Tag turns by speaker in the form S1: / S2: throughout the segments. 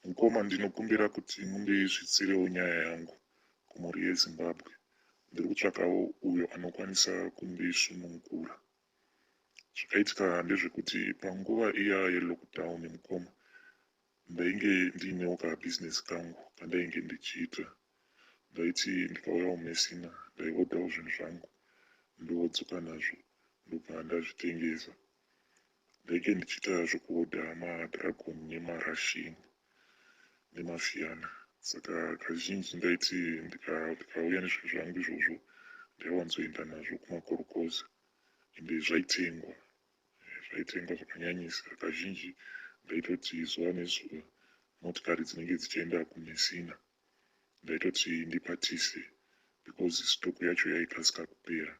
S1: Mukoma, ndinokumbira kuti mundisvitsirewo nyaya yangu kumhuri yeZimbabwe. Ndiri kutsvakawo uyo anokwanisa kundisunungura. Zvakaitika ndezvekuti panguva iya yelockdown, mukoma, ndainge ndiinewo kabhizinesi kangu kandainge ndichiita. Ndaiti ndikauyawo Messina, ndaiodhawo zvinhu zvangu, ndodzoka nazvo, ndobva ndazvitengesa. Ndainge ndichiita zvekuodha madragon nemarussian nemafiyana. Saka kazhinji ndaiti ndikauya nezvinhu zvangu izvozvo, ndaiwanzoenda nazvo kumakorokoza, ende zvaitengwa, zvaitengwa zvakanyanyisa. Kazhinji ndaitoti zuva nezuva motikari dzinenge dzichienda kuMessina, ndaitoti ndipatise because stock yacho yaikasika kupera.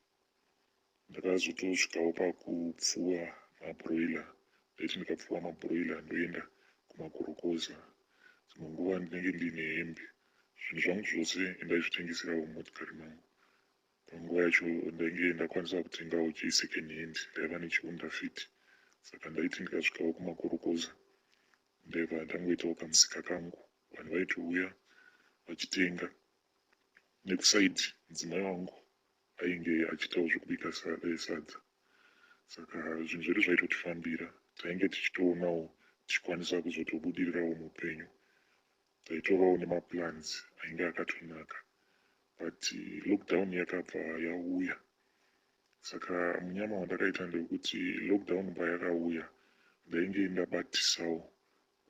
S1: Ndakazotosvikawo pakupfuwa mabroiler. Ndaiti ndikapfuwa mabroiler, ndoenda kumakorokoza. Dzimwe nguva ndinenge ndiine hembe, zvinhu zvangu zvose ndaizvitengeserawo mumotikari mangu. Panguva yacho ndainge ndakwanisa kutengawo chesecond hand, ndaiva nechiHonda Fit. Saka ndaiti ndikasvikawo kumakorokoza, ndaibva ndangoitawo kamusika kangu, vanhu vaitouya vachitenga. Nekusaidi mudzimai wangu ainge achiitawo zvekubika sadza, saka zvinhu zvedu zvaitotifambira. Tainge tichitoonawo tichikwanisa kuzotobudirirawo muupenyu. Taitovawo nemaplans ainge akatonaka, but lockdown yakabva yauya. Saka munyama wandakaita ndewekuti lockdown payakauya, ndainge ndabatisawo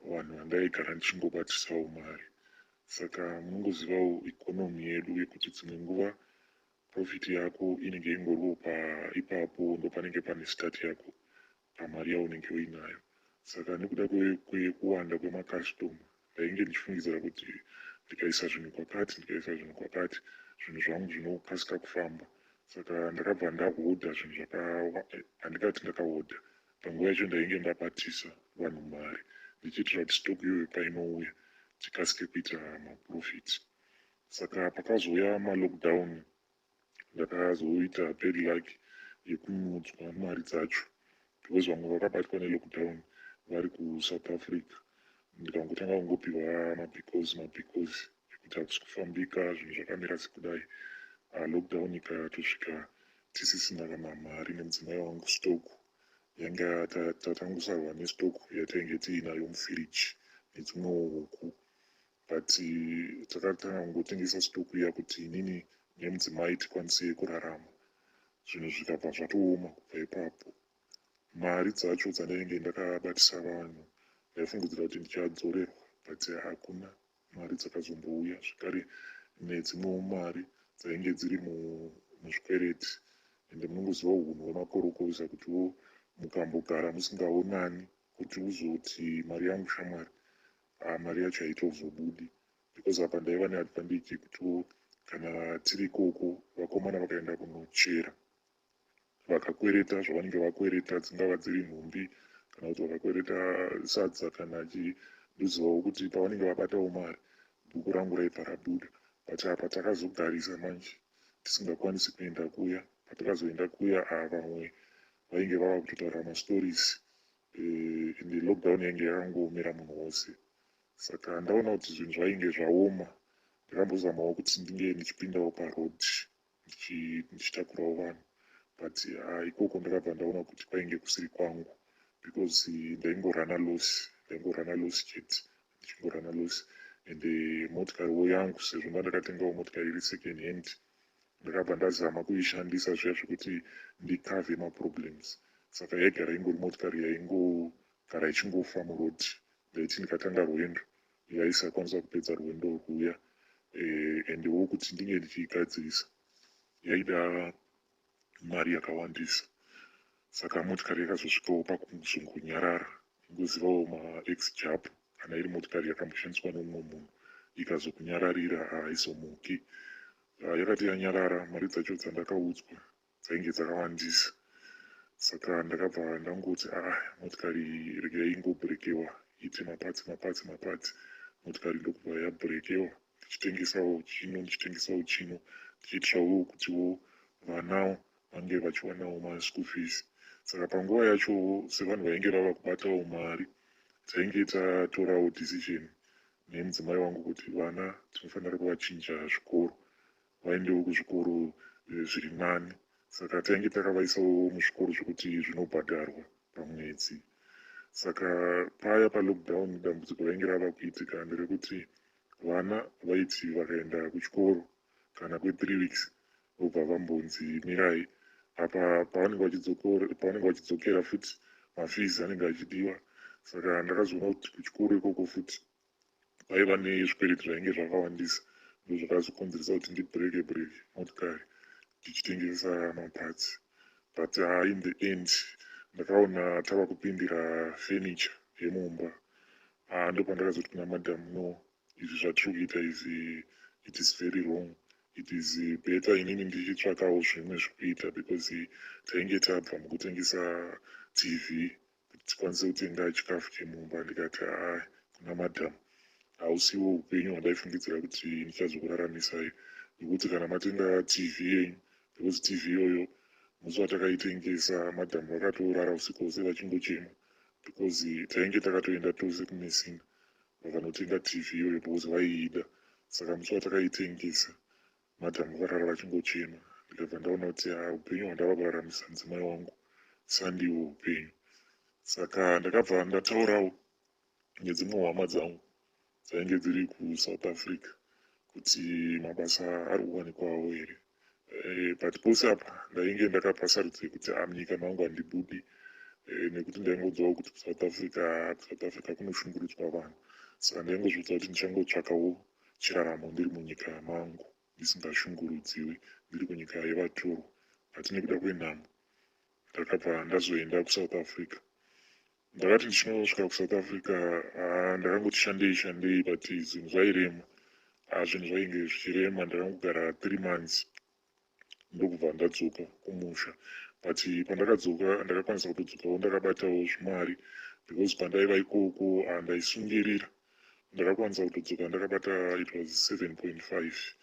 S1: vanhu vandaigara ndichingobatisawo mari. Saka munongozivawo economy yedu yekuti dzimwe nguva profit yako inenge ingoriwo paipapo, ndopanenge pane start yako pamari yaunenge uinayo. Saka nekuda kwekuwanda kwemakastoma, ndainge ndichifungidzira kuti ndikaisa zvinhu kwakati, ndikaisa zvinhu kwakati, zvinhu zvangu zvinokasika kufamba. Saka ndakabva ndahodha zvinhu zvaka, handingati ndakahodha, panguva yacho ndainge ndabatisa vanhu mari ndichiitira kuti stock iyoyo painouya tikasike kuita maprofit. Saka pakazouya malockdown, ndakazoita bad luck yekunyudzwa mari dzacho because vamwe vakabatwa nelockdown vari kuSouth Africa. Ndikangotanga kungopiwa mabecause mabecause ekuti hakusi kufambika, zvinhu zvakamira sekudai. Lockdown ikatosvika tisisina kana mari nemudzimai wangu. Stock yanga tatangosarwa nestock yatainge tiinayo mufiriji nedzimwewo huku, but takatanga kungotengesa stock iya kuti inini nemudzimai tikwanise kurarama. Zvinhu zvikabva zvatooma kubva ipapo. Mari dzacho dzandainge ndakabatisa vanhu, ndaifungidzira kuti ndichadzorerwa, but hakuna mari dzakazombouya. Zvekare nedzimwewo mari dzainge dziri muzvikwereti, ende munongoziva unhu hwemakorokoza kutiwo mukambogara musingaonani, kuti uzoti mari yangu shamwari, mari yacho haitozobudi because apa ndaiva neadvantage yekutiwo kana tiri ikoko, vakomana vakaenda kunochera, vakakwereta zvavanenge vakwereta, dzingava dziri nhumbi kana kuti vakakwereta sadza kana chii, ndozivawo kuti pavanenge vabatawo mari, bhuku rangu raibva rabuda. But apa takazogarisa manje tisingakwanisi kuenda kuya. Patakazoenda kuya, vamwe vainge vava kutotaura mastories, ende lockdown yainge yakangoomera munhu wose. Saka ndaona kuti zvinhu zvainge zvaoma, ndakambozamawo kuti ndinge ndichipindawo paroad ndichitakurawo vanhu, but ikoko ndakabva ndaona kuti kwainge kusiri kwangu because ndaingorana loss, ndaingorana loss chete, ndichingorana loss. Ende motikariwo yangu, sezvo ndandakatengawo motikari iri second hand, ndakabva ndazama kuishandisa zviya zvekuti ndicover maproblems. Saka yaigara ingori motikari yaingogara ichingofa muroad. Ndaiti ndikatanga rwendo, yaisakwanisa kupedza rwendo rwuya, endewo kuti ndinge ndichiigadzirisa yaida mari yakawandisa. Saka motikari yakazosvikawo pakuzongonyarara. Ingozivawo maex Jap, kana iri motikari yakamboshandiswa nomumwe munhu ikazokunyararira, haizomuki. Yakati yanyarara, mari dzacho dzandakaudzwa dzainge dzakawandisa. Saka ndakabva ndangoti, aa, motikari regai ingobhurekewa, iite maparts, maparts, maparts. Motikari ndokubva yabhurekewa, ndichitengesawo chino, ndichitengesawo chino, ndichiitirawo kutiwo vanawo vange vachiwanawo maschool fees. Saka panguva yachowo, sevanhu vainge vava kubatawo mari, tainge tatorawo decision. Nemudzimai wangu kuti vana tinofanira kuvachinja zvikoro, vaendewo kuzvikoro zviri nani. Saka tainge takavaisawo muzvikoro zvekuti zvinobhadharwa pamwedzi. Saka paya palockdown, dambudziko rainge rava kuitika nderekuti vana vaiti vakaenda kuchikoro kana kwe3 weeks, vobva vambonzi mirai. Apa pavanenge vachidzokera futi, mafees anenge achidiwa. Saka ndakazoona kuti kuchikoro ikoko futi paiva nezvikwereti zvainge zvakawandisa. Ndo zvakazokonzeresa kuti ndibreake break motikari ndichitengesa maparts. But in the end ndakaona tava kupindira furniture yemumba. Ndo pandakazoti kuna madam, "No, izvi zvatiri kuita izvi, it is very wrong. It is better inini ndichitsvakawo zvimwe zvekuita," because tainge tabva mukutengesa TV kuti tikwanise kutenga chikafu chemumba. Ndikati, "Haa, kuna madam, hausiwo upenyu hwandaifungidzira kuti ndichazokuraramisai, nekuti kana matenga TV yenyu," because TV iyoyo musi watakaitengesa, madhamu vakatorara usiku hwose vachingochema, because tainge takatoenda tose kuMessina, vakanotenga TV iyoyo because vaiida. Saka musi watakaitengesa, madhamu vakarara vachingochema. Ndikabva ndaona kuti upenyu hwandava kuraramisa mudzimai wangu sandiwo upenyu. Saka ndakabva ndataurawo nedzimwe hama dzangu dzainge dziri kuSouth Africa kuti mabasa ari kuwanikwawo here. But pose apa ndainge ndakapa sarudzo yekuti munyika mangu handibudi, nekuti ndaingoudzawo kuti kuSouth Africa kunoshungurudzwa vanhu. Saka ndaingozviudza kuti ndichangotsvakawo chiraramo ndiri munyika mangu, ndisingashungurudziwi, ndiri kunyika yevatorwa. But nekuda kwenhamo ndakabva ndazoenda kuSouth Africa. Ndakati ndichinosvika kuSouth Africa, ndakangoti shandei shandei, but zvinhu zvairema. Zvinhu zvainge zvichirema. Ndakangogara 3 months, ndokubva ndadzoka kumusha. But pandakadzoka, ndakakwanisa kutodzokawo ndakabatawo zvimari, because pandaiva ikoko ndaisungirira. Ndakakwanisa kutodzoka ndakabata, it was 7.5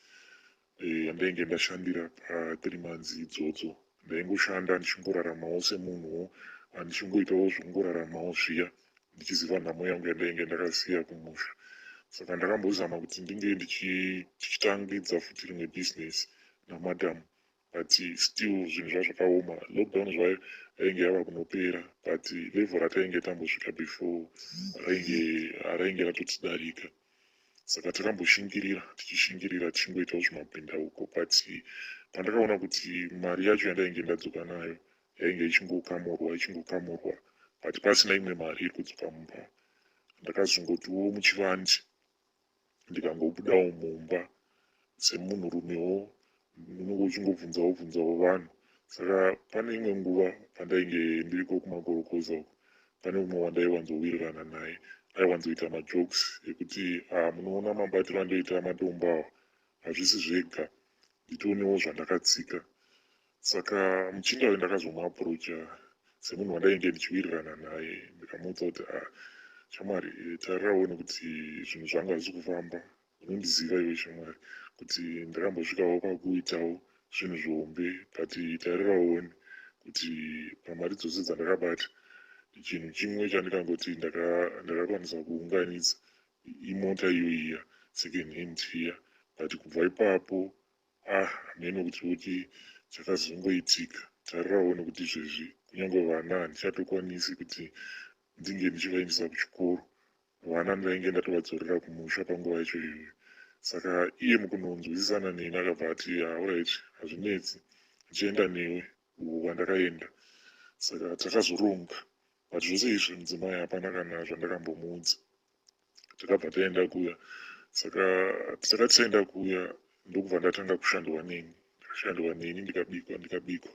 S1: yandainge ndashandira pa3 months idzodzo. Ndaingoshanda ndichingoraramawo semunhuwo, handichingoitawo zvekungoraramawo zviya, ndichiziva nhamo yangu yandainge ndakasiya kumusha. Saka ndakambozama kuti ndinge ndichitangidza futi rimwe bhizinesi namadhamu, but still zvinhu zvazvakaoma. Lockdown zvayo yainge yava kunopera, but level ratainge tambosvika before rainge ratotidarika. Saka takamboshingirira, tichishingirira, tichingoitawo zvimabhindauko. But pandakaona kuti mari yacho yandainge ndadzoka nayo yainge ichingokamurwa, ichingokamurwa, but pasina imwe mari iri kudzoka mumba, ndakazongotiwo muchivandi ndikangobudawo mumba. Semunhurumewo unenge uchingobvunzawo bvunzawo vanhu. Saka pane imwe nguva pandainge ndiriko kumakorokoza uko, pane umwe wandaiwanzowirirana naye, aiwanzoita majokes ekuti, "Munoona mabatiro andoita matombo awa, hazvisi zvega, nditionewo zvandakatsika." Saka muchinda uyu ndakazomuapproacha semunhu wandainge ndichiwirirana naye, ndikamuudza kuti, "Shamwari, tarirawo nekuti zvinhu zvangu hazvisi kufamba. Unondiziva iwe shamwari kuti ndakambosvikawo pakuitawo zvinhu zvihombe, but tarirawo kuti pamari dzose dzandakabata, chinhu chimwe chandikangoti ndakakwanisa kuunganidza imota iyo iya, second hand iya. But kubva ipapo, hameno kuti chakazongoitika. Tarirawo nekuti izvezvi kunyange vana handichatokwanisi kuti ndinge ndichivaendesa kuchikoro. Vana ndainge ndatovadzorera kumusha panguva yacho iyoyo." Saka iye mukunonzwisisana neni akabva ati, "Alright, hazvinetsi, ndichienda newe uko kwandakaenda." Saka takazoronga, but zvose izvi mudzimai hapana kana zvandakambomuudza. Takabva taenda kuya. Saka takati taenda kuya, ndokubva ndatanga kushandwa neni. Ndakashandwa neni, ndikabikwa, ndikabikwa,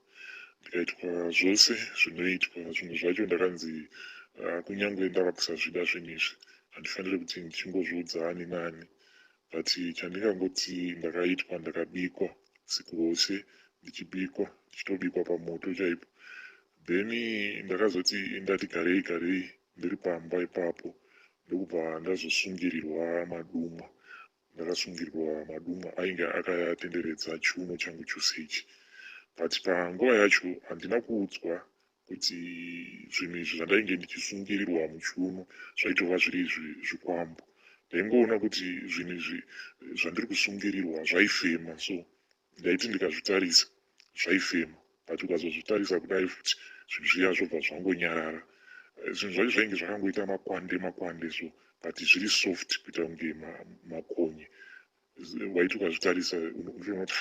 S1: ndikaitwa zvose zvinoitwa. Zvimwe zvacho ndakanzi, kunyange ndava kusazvida zvinhu izvi, handifaniri kuti ndichingozviudza ani nani. But chandingangoti ndakaitwa, ndakabikwa usiku hwose, ndichibikwa, ndichitobikwa pamoto chaipo. Then ndakazoti ndati garei garei ndiri pamba ipapo, ndokubva ndazosungirirwa madumwa. Ndakasungirirwa madumwa ainge akatenderedza chiuno changu chose ichi. But panguva yacho handina kuudzwa kuti zvinhu izvi zvandainge ndichisungirirwa muchiuno zvaitova zviri zvikwambo. Ndaingofungidzira kuti zvinhu zvinhu Ndaingoona kuti zvinhu izvi zvandiri kusungirirwa zvaifema so ndaiti ndikazvitarisa zvaifema but ukazozvitarisa kudai futi zvinhu zviya zvobva zvangonyarara. Zvinhu zvacho zvainge zvakangoita makwande makwande so but zviri soft kuita kunge makonye. Waiti ukazvitarisa unotoona kuti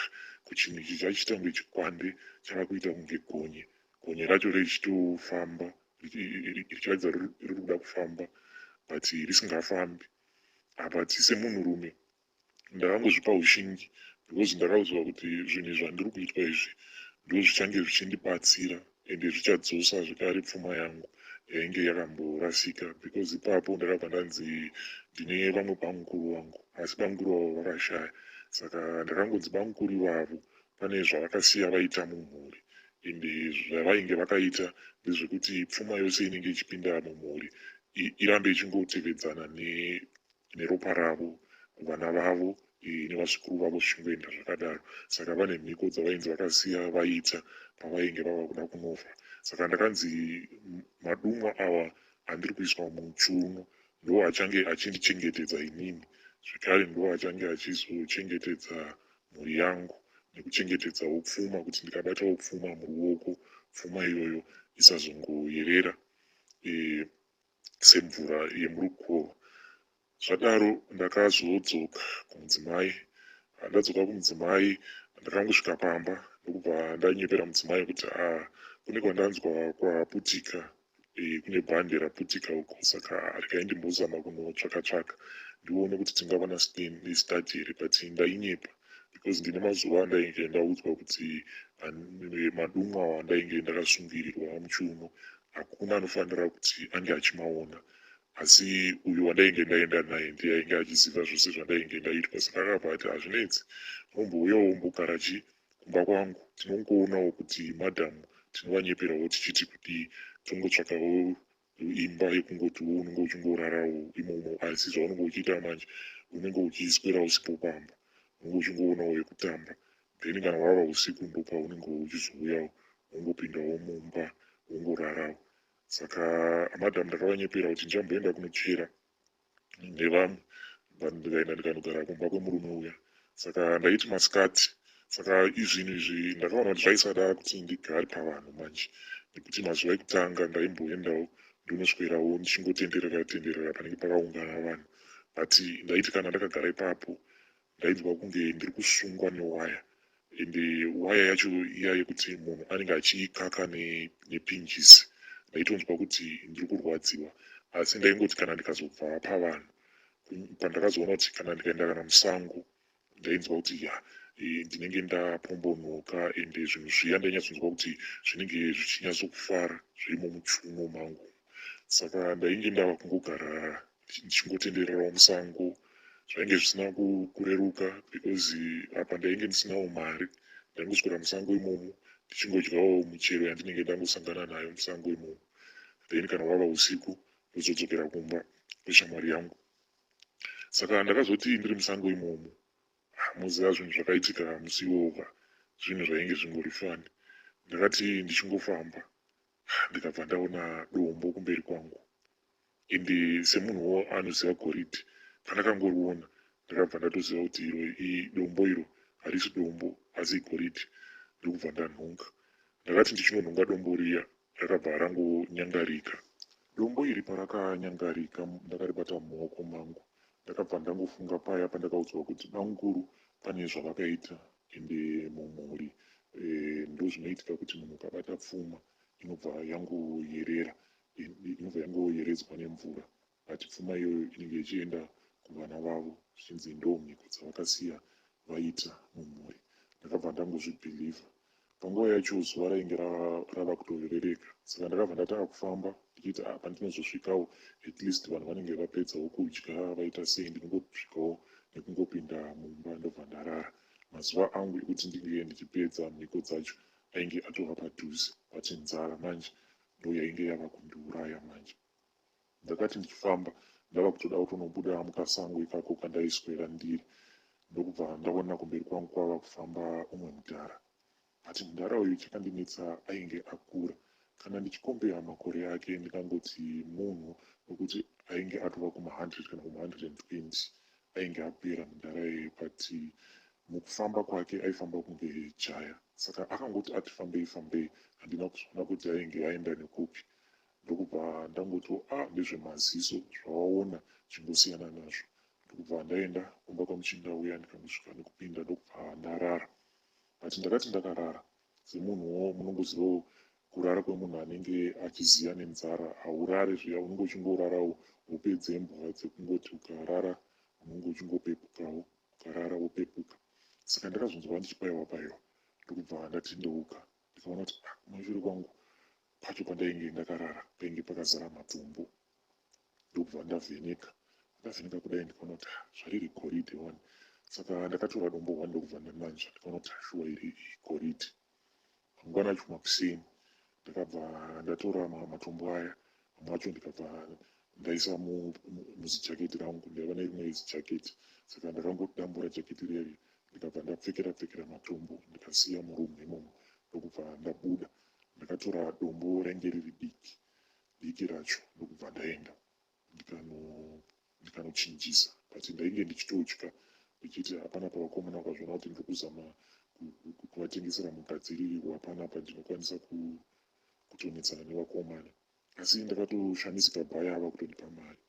S1: kuchinhu ichi chachiita kunge chikwande chava kuita kunge gonye. Gonye racho richitofamba richiratidza riri kuda kufamba but risingafambi. Apa semunhurume ndakangozvipa ushingi because ndakaudzwa kuti zvinhu zvandiri kuitwa izvi ndozvichange zvichindibatsira ende zvichadzosa zvekare pfuma yangu yainge yakamborasika because ipapo ndakabva ndanzi ndine vamwe bamukuru vangu asi bamukuru vavo vakashaya. Saka ndakangonzi bamukuru ivavo pane zvavakasiya vaita mumhuri ende zvavainge vakaita ndezvekuti pfuma yose inenge ichipinda mumhuri irambe ichingotevedzana neropa ravo, vana vavo nevazukuru vavo zvichingoenda zvakadaro. Saka vane mhiko dzavainzi vakasiya vaita pavainge vava kuda kunofa. Saka ndakanzi madumwa awa andiri kuiswa muchiuno ndo achange achindichengetedza inini, zvekare ndo achange achizochengetedza mhuri yangu nekuchengetedzawo pfuma kuti ndikabatawo pfuma muruoko pfuma iyoyo isazongoyerera semvura yemurukova. Zvadaro ndakazodzoka kumudzimai. Ndadzoka kumudzimai ndakangosvika pamba ndokubva ndanyepera mudzimai kuti kune kwandanzwa kwaputika, kune bhande raputika uko, saka regai ndimbozama kunotsvaka tsvaka ndione kuti tingawana start here. But ndainyepa because ndine mazuva andainge ndaudzwa kuti madumwa awa andainge ndakasungirirwa muchiuno hakuna anofanira kuti ange achimaona, asi uyu wandainge ndaenda naye ndiye ainge achiziva zvose zvandainge ndaitwa. Saka akabva ati hazvinetsi, unombouyawo umbogara chi kumba kwangu, tinongoonawo kuti madhamu tinovanyeperawo tichiti kudii, tongotsvakawo imba yekungotiwo unenge uchingorarawo imomo, asi zvaunenge uchiita manje unenge uchiswera usipo pamba, unenge uchingoonawo yekutamba, then kana wava usiku ndopaunenge uchizouyawo wongopindawo mumba wongorarawo. Saka madhamu ndakavanyepera kuti ndichamboenda kunochera nevamwe, ndikaenda ndikanogara kumba kwemurume uya. Saka ndaiti masikati, saka izvinhu izvi ndakaona kuti zvaisada kuti ndigare pavanhu manje, nekuti mazuva ekutanga ndaimboendawo ndonoswerawo ndichingotenderera tenderera panenge pakaungana vanhu, but ndaiti kana ndakagara ipapo ndainzwa kunge ndiri kusungwa newaya, ende waya yacho iya yekuti munhu anenge achiikaka nepinjisi, ndaitonzwa kuti ndiri kurwadziwa. Asi ndaingoti kana ndikazobva pavanhu, pandakazoona kuti kana ndikaenda kana musango ndainzwa kuti ya ndinenge ndapombonoka, ende zvinhu zviya ndainyatsonzwa kuti zvinenge zvichinyatsokufara zvirimo muchiuno mangu. Saka ndainge ndava kungogara ndichingotendererawo musango, zvainge zvisina kureruka because apa ndainge ndisinawo mari, ndaingoswera musango imomo ndichingodyawo michero yandinenge ndangosangana nayo musango imomo, then kana wava usiku ndozodzokera kumba kweshamwari yangu. Saka ndakazoti ndiri musango imomo, moziva zvinhu zvakaitika musi iwowo, zvinhu zvainge zvingori fani. Ndakati ndichingofamba ndikabva ndaona dombo kumberi kwangu, ende semunhuwo anoziva goridhe, pandakangoriona ndakabva ndatoziva kuti iro dombo iro harisi dombo asi igoridhe, ndokubva ndanhonga. Ndakati ndichinonhonga dombo riya rakabva rangonyangarika. Dombo iri parakanyangarika ndakaribata mumaoko mangu, ndakabva ndangofunga paya pandakaudzwa kuti bamukuru pane zvavakaita ende mumhuri ndozvinoitika kuti munhu ukabata pfuma inobva yangoyerera, inobva yangoyeredzwa nemvura, but pfuma iyoyo inenge ichienda kuvana vavo zvichinzi ndo mhiko dzavakasiya vaita mumhuri. Ndakabva ndangozvibhilivha. Panguva yacho zuva rainge rava kutorereka, saka ndakabva ndatanga kufamba ndichiti pandinozosvikawo at least vanhu vanenge vapedzawo kudya vaita sei, ndinongosvikawo nekungopinda mumba ndobva ndarara. Mazuva angu ekuti ndinge ndichipedza mhiko dzacho ainge atova padhuze, but nzara manje ndo yainge yava kundiuraya manje. Ndakati ndichifamba ndava kutoda kutonobuda mukasango ikako kandaiswera ndiri, ndokubva ndaona kumberi kwangu kwava kufamba umwe mudhara. But mudhara uyu chakandinetsa ainge akura, kana ndichikombeya makore ake ndingangoti munhu wekuti Ainge atova kuma100 kana kuma120, ainge apera mudhara iyeye, but mukufamba kwake aifamba kunge jaya. Saka akangoti ati fambei fambei, handina kuzoona kuti ainge aenda nekupi. Ndokubva ndangoti, "A, ah, ndezvemaziso zvawaona, chingosiyana nazvo." Ndokubva ndaenda kumba kwamuchinda uya, ndikanosvika nekupinda, ndokubva ndarara. But ndakati ndakarara, semunhuwo munongozivawo kurara kwemunhu anenge achiziya nenzara, haurare zviya, unenge uchingorarawo hope dzembwa dzekungoti ukarara unenge uchingopepukawo, ukarara wopepuka. Saka ndakazonzwa ndichibayiwa bayiwa, ndokubva ndatendeuka, ndikaona kuti, ah, kumashure kwangu pacho pandainge ndakarara painge pakazara matombo. Ndokubva ndavheneka, ndavheneka kudai, ndikaona kuti, ah, zvariri goridhe one. Saka ndakatora dombo one, ndokubva ndananzva, ndikaona kuti shuwa iri igoridhe. Mangwana acho makuseni ndakabva ndatora matombo aya, mamwe acho ndikabva ndaisa muzijaketi rangu. Ndaiva nerimwe zijaketi, saka ndakangodambura jaketi reri, ndikabva ndapfekera pfekera matombo, ndikasiya murumu imomo, ndokubva ndabuda. Ndakatora dombo rainge riri diki diki racho, ndokubva ndaenda ndikanochinjisa. But ndainge ndichitotya ndichiti hapana pavakomana vakazviona kuti ndiri kuzama kuvatengesera mugadziriri, hapana pandinokwanisa kutonetsana nevakomana. Asi ndakatoshamisika bhaya ava kutondipa mari.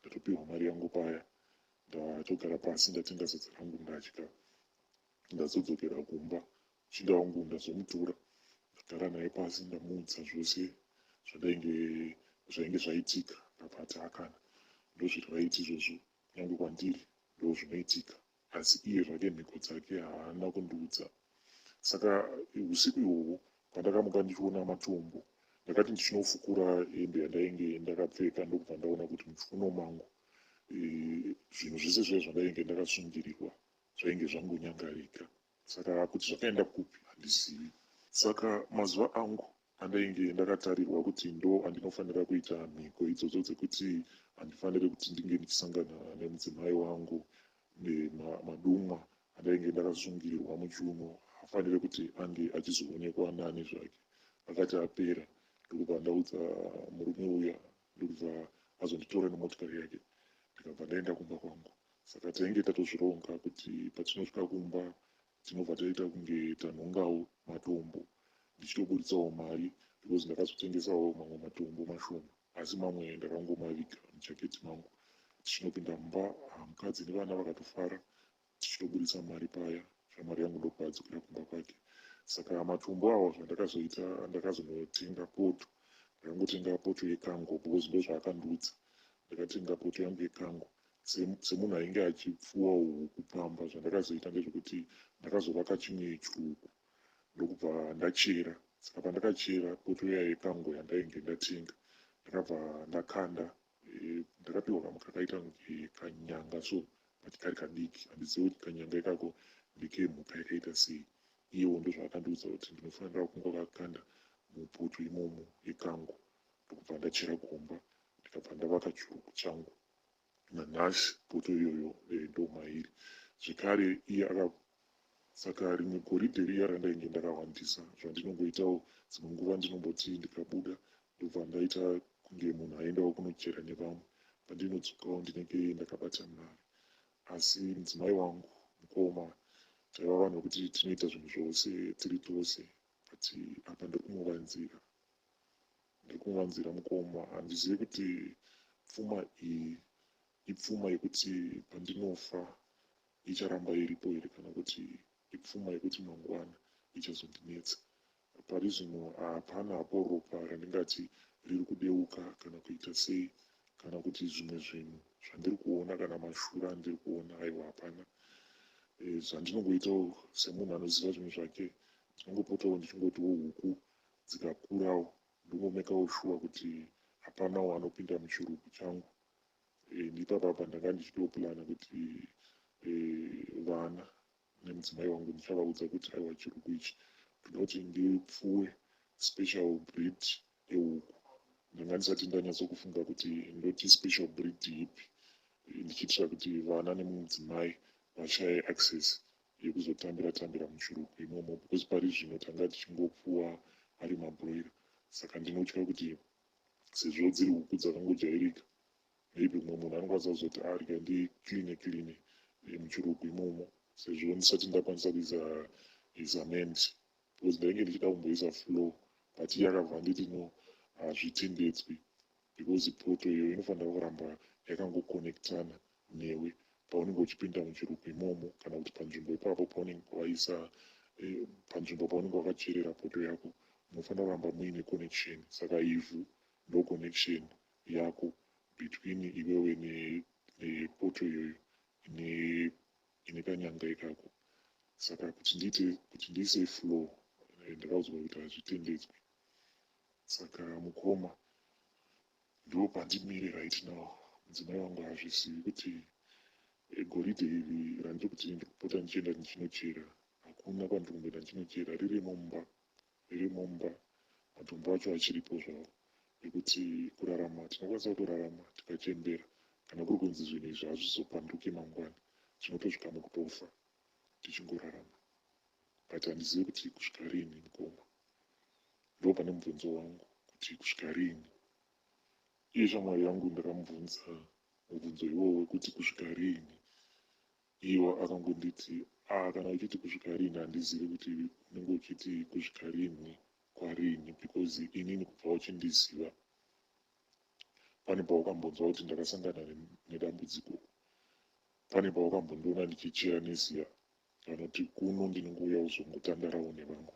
S1: Ndatopiwa mari yangu paya, ndatogara pasi, ndatenga sadza rangu, ndadya, ndazodzokera kumba. Muchinda wangu ndazomutora, ndagara naye pasi, ndamuudza zvose zvandainge zvainge zvaitika. Ndabva akana ndozviri vaiti izvozvo, kunyange kwandiri ndo zvinoitika. Asi iye zvake mhiko dzake haana kundiudza. Saka usiku ihwohwo pandakamuka ndichiona matombo, ndakati ndichinofukura hembe yandainge ndakapfeka, ndokubva ndaona kuti muchiuno mangu zvinhu zvese zviya zvandainge ndakasungirirwa zvainge zvangonyangarika. Saka kuti zvakaenda kupi handizivi. Saka mazuva angu andainge ndakatarirwa kuti ndo andinofanira kuita mhiko idzodzo dzekuti handifaniri kuti ndinge ndichisangana nemudzimai wangu, madumwa andainge ndakasungirirwa muchiuno haafaniri kuti ange achizoonekwa nani zvake, akati apera. Ndokubva ndaudza murume uya, ndokubva azonditora nemotikari yake, ndikabva ndaenda kumba kwangu. Saka tainge tatozvironga kuti patinosvika kumba tinobva taita kunge tanhongawo matombo, ndichitoburitsawo mari, because ndakazotengesawo mamwe matombo mashoma, asi mamwe ndakangomaviga mujaketi mangu. Tichinopinda mumba, mukadzi nevana vakatofara tichitoburitsa mari paya. Shamwari yangu ndokubva adzokera kumba kwake. Saka matombo awa, zvandakazoita, ndakazonotenga poto. Ndakangotenga poto yekango because ndo zvaakandiudza. Ndakatenga poto yangu yekango. Semunhu ainge achipfuwawo huku pamba, zvandakazoita ndezvekuti ndakazovaka chimwe chirugu, ndokubva ndachera. Saka pandakachera poto iya yekango yandainge ndatenga, ndakabva ndakanda. Ndakapiwa kamwe kakaita kunge kanyanga so, but kari kadiki. Handizivi kuti kanyanga ikako ndekemhuka yakaita sei. Iyewo ndozvaakandiudza kuti ndinofanira kungokakanda mupoto imomo yekango. Ndokubva ndachera gomba, ndikabva ndavaka chirugu changu. Nanhasi poto iyoyo ndo mairi zvekare. Iye aka saka rimwe goridhe riya randainge ndakawandisa, zvandinongoitawo dzimwe nguva, ndinomboti ndikabuda ndobva ndaita kunge munhu aendawo kunochera nevamwe, pandinodzokawo ndinenge ndakabata mari. Asi mudzimai wangu, mukoma, taiva vanhu vekuti tinoita zvinhu zvose tiri tose, but apa ndiri kumuvanzira, ndiri kumuvanzira mukoma. Handizivi kuti pfuma iyi ipfuma yekuti pandinofa icharamba iripo here, kana kuti ipfuma yekuti mangwana ichazondinetsa. Pari zvino hapana hapo ropa randingati riri kudeuka kana kuita sei, kana kuti zvimwe zvinhu zvandiri kuona kana mashura andiri kuona, aiwa, hapana. Zvandinongoitawo semunhu anoziva zvinhu zvake, ndinongopotawo ndichingotiwo huku dzikakurawo, ndongomekawo shuwa kuti hapanawo anopinda muchirugu changu. Ndipapapa ndanga ndichitoplana kuti vana nemudzimai wangu ndichavaudza kuti, aiwa, chirugu ichi ndoda kuti ndipfuwe special breed yehuku. Ndanga ndisati ndanyatsokufunga kuti ndoti special breed ipi, ndichiitira kuti vana nemudzimai vashaye access yekuzotambira tambira muchirugu imomo, because pari zvino tanga tichingopfuwa ari mabroiler. Saka ndinotya kuti sezvo dziri huku dzakangojairika. Maybe mumwe munhu anokwanisa kuzoti arya ndicleane cleane muchirugu imomo, sezvo ndisati ndakwanisa kuisa cement, because ndainge ndichida kumboisa floor, but iye akabva anditi no, hazvitendedzwi, because poto iyo inofanira kuramba yakangokonectana newe paunenge uchipinda muchirugu imomo, kana kuti panzvimbo ipapo paunenge waisa, panzvimbo paunenge wakacherera poto yako, munofanira kuramba muine connection. Saka ivhu ndo connection yako between iwewe nepoto iyoyo ine kanyanga ikako. Saka kuti ndiite kuti ndiise floor, ndakaudzwa kuti hazvitendedzwi. Saka mukoma, ndo pandimire right now. Mudzimai wangu haazvizivi kuti goridhe iri randiri kuti ndiri kupota ndichienda ndichinochera, hakuna kwandiri kumboenda ndichinochera, ririmo mumba, ririmo mumba. Matombo acho achiripo zvavo, nekuti kurarama tinokwanisa kutorarama tikachembera. Kana kuri kunzi zvinhu izvi hazvizopanduki mangwana, tinotosvika mukutofa tichingorarama, but handizivi kuti kusvika rini. Mukoma, ndo pane mubvunzo wangu, kuti kusvika rini? Iye shamwari yangu ndakamubvunza mubvunzo iwowo wekuti kusvika rini. Iwo akangonditi, a kana uchiti kusvika rini, handizivi kuti unenge uchiti kusvika rini kwarini, because inini kubva uchindiziva, pane paukambonzwa kuti ndakasangana nedambudziko? Pane paukambondiona ndichichera neziya? Kana kuti kuno ndinongouya kuzongotandarawo nevamwe.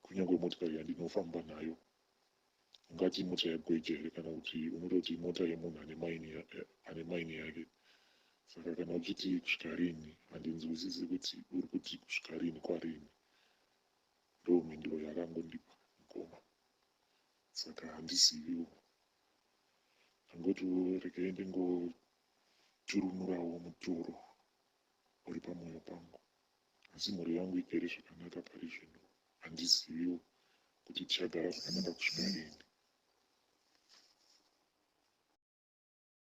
S1: Kunyange motikari yandinofamba nayo, ungati imota yagweja here, kana kuti unototi imota yemunhu ane maini yake? Saka kana uchiti kusvika rini, handinzwisisi kuti uri kuti kusvika rini kwarini. Ndo mhinduro yakangondipa mukoma, saka handiziviwo. Angotiwo regai ndingoturunurawo mutoro uri pamwoyo pangu, asi mhuri yangu igere zvakanaka pari zvino. Handiziviwo kuti tichagara zvakanaka kusvika rini.